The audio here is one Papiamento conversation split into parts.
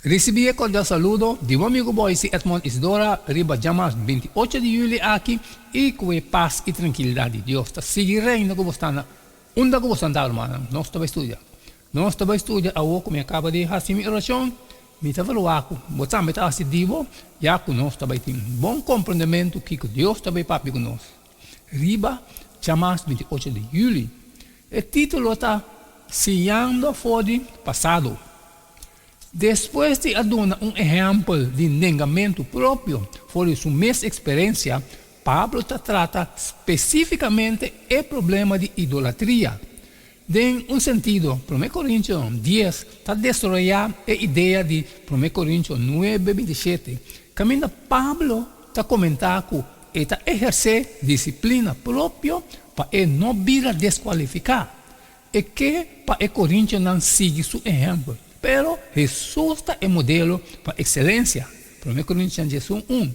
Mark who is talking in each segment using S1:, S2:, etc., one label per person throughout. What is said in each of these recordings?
S1: Risibí e kordial saludo di bo amigu Boyce Edmond Isidora riba djamars 28 di yüli aki i ku e pas i trankilidat di Dios ta sigui reina ku bo sta na unda ku bo sta anda rumannan. Nos ta bai studia. Nos ta bai studia awor ku mi a kaba di hasi mi orashon. Mi ta verwagt ku bo tambe ta hasi di bo ya ku nos ta bai tin bon komprendementu kiko Dios ta bai papia ku nos riba djamars 28 di yüli. E título ta Siñando for di Pasado. Despues di a duna un ehèmpel di nengamentu propio for di su mes eksperensia, Pablo ta trata spesífikamente e problema di idolatria. Den un sentido, Promé Korintionan dies ta desaroyá e idea di Promé Korintion nuebe 27, kaminda Pablo ta komentá ku e ta ehersé disiplina propio pa e no bira deskualifiká. E ke pa e korintionan sigui su ehèmpel, pero Hesus ta e modelo pa ekselensia, Promé Korintionan 11 un.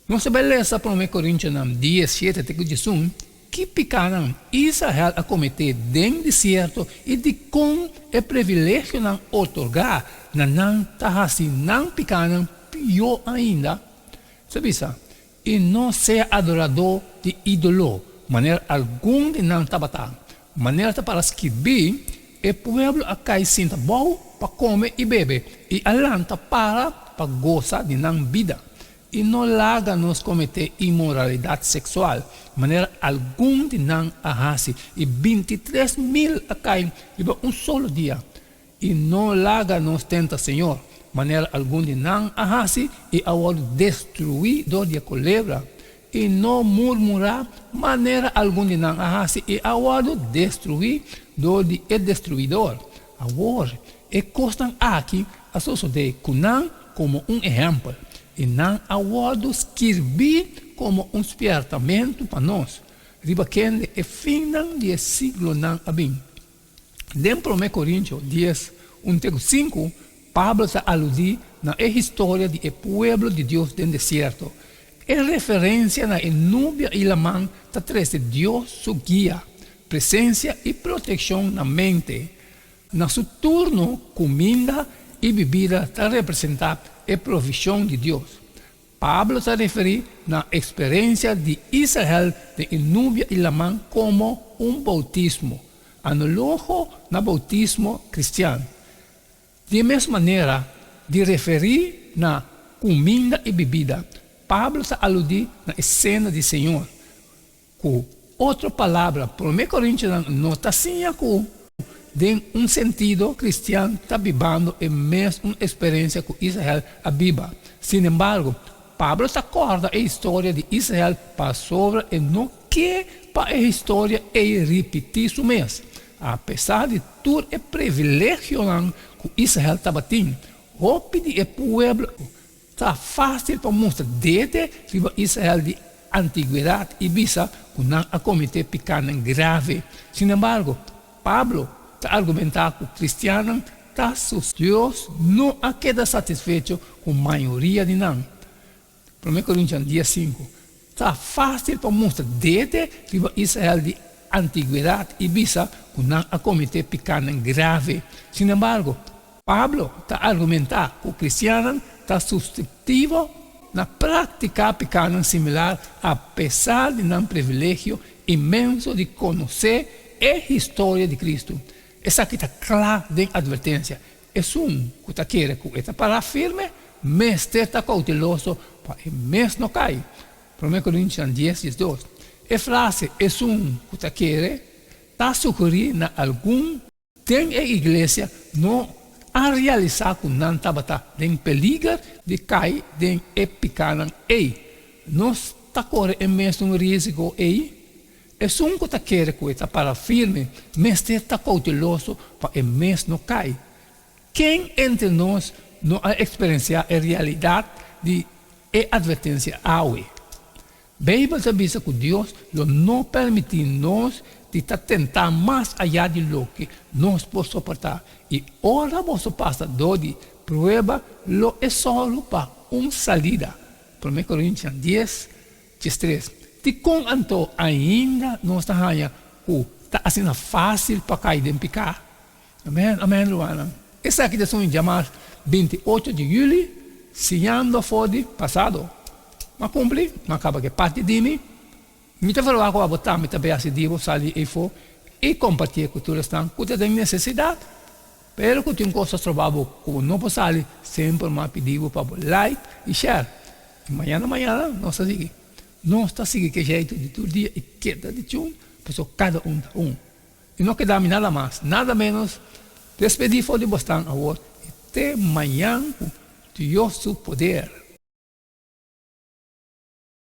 S1: Nos ta bai lesa Promé Korintionan 10, 7 te ku 11, ki pikánan Israel a kometé den desierto i dikon e privilegionan otorgá na nan ta hasi nan pikánan pió ainda. Ta bisa, I no sea adoradó di ídolo, manera algun di nan tabata. Manera ta para skibí, E pueblo a kai sinta bou pa kome i bebe, i a lanta para pa gosa di nan bida. I no laga nos kometé inmoralidat seksual, manera algun di nan a hasi, i 23.000 a kai riba un solo dia. I no laga nos tenta Señor, manera algun di nan a hasi i a wòrdu destruí dor di e kolebra. I no murmurá, manera algun di nan a hasi i a wòrdu destruí dor di e destruidor. Awor, e kosnan aki a sosodé ku nan komo un ehèmpel, i nan a wòrdu skirbí komo un spièrtamentu pa nos, riba kende e finnan di e siglonan a bin. Den Promé Korintio 10, 1 te ku 5, Pablo ta aludí na e historia di e pueblo di Dios den desierto. E referensia na e nubia i laman ta trese Dios su guia, presensia i protekshon na mente. Na su turno, kuminda i bibida ta representá e provishon di Dios. Pablo ta referí na eksperensia di Israel den e nubia i laman komo un boutismo, analogo na boutismo kristian. Di e mes manera, di referí na kuminda i bibida, Pablo ta aludí na e sena di Señor. Ku otro palabra, Promé Korintionan no ta siña ku den un sentido kristian ta bibando e mes un eksperensia ku Israel a biba. Sinembargo, Pablo ta kòrda e historia di Israel pasobra e no ke pa e historia ei ripití su mes. Apesar di tur e privilegionan ku Israel tabatin, hopi di e pueblo Ta fásil pa mustra dede riba Israel di antiguedat i bisa ku nan a kometé pikánan grave. Sinembargo, Pablo ta argumentá ku kristiannan ta sus. Dios no a keda satisfecho ku mayoria di nan. Promé Korintian 10, 5. Ta fásil pa mustra dede riba Israel di antiguedat i bisa ku nan a kometé pikánan grave. Sinembargo, Pablo ta argumentá ku kristiannan ta suseptivo na praktiká pikánan similar apesar di nan privilegio inmenso di konosé e historia di Kristu. Esaki ta kla den atvertensia, Esun ku ta kere ku e ta pará firme mester ta kouteloso pa e mes no kai. Promé Korintian 10, 12. E frase esun ku ta kere ta sugerí na algun. Den e iglesia no a realisá ku nan tabata den peliger di kai den e pikánan ei. Nos ta kore e mesun rísiko ei? Esun ku ta kere ku e ta para firme mester ta kouteloso pa e mes no kai. Ken entre nos no a eksperensiá e realidat di e atvertensia awe? Beibel ta bisa ku Dios lo no permití nos di ta tentá mas ayá di loke nos por soportá, i ora boso pasa dor di prueba lo e sòru pa un salida. Promé Korintian 10, 13. Dikon anto ainda nos ta haña ku ta asina fásil pa kai den piká? Amèn, amèn, rumannan. Esaki ta esun djamars 28 di yüli, siñando for di pasado. M'a kumpli, m'a kaba ku e parti di mi. Mi ta verwagt ku abo tambe ta bay hasi di bo sali eyfo i kompartié ku tur esnan ku ta den nesesidat. Pero ku tin kos ta stroba bo ku bo no por sali, semper m'a pidi bo pa bo like i share. I mañana mañana nos ta sigui. Nos ta sigui ku e jeitu di tur dia i keda di chun, pasobra kada un ta un. I no keda mi nada mas, nada ménos, despedí for di bosnan awor i te mañan ku Dios su poder.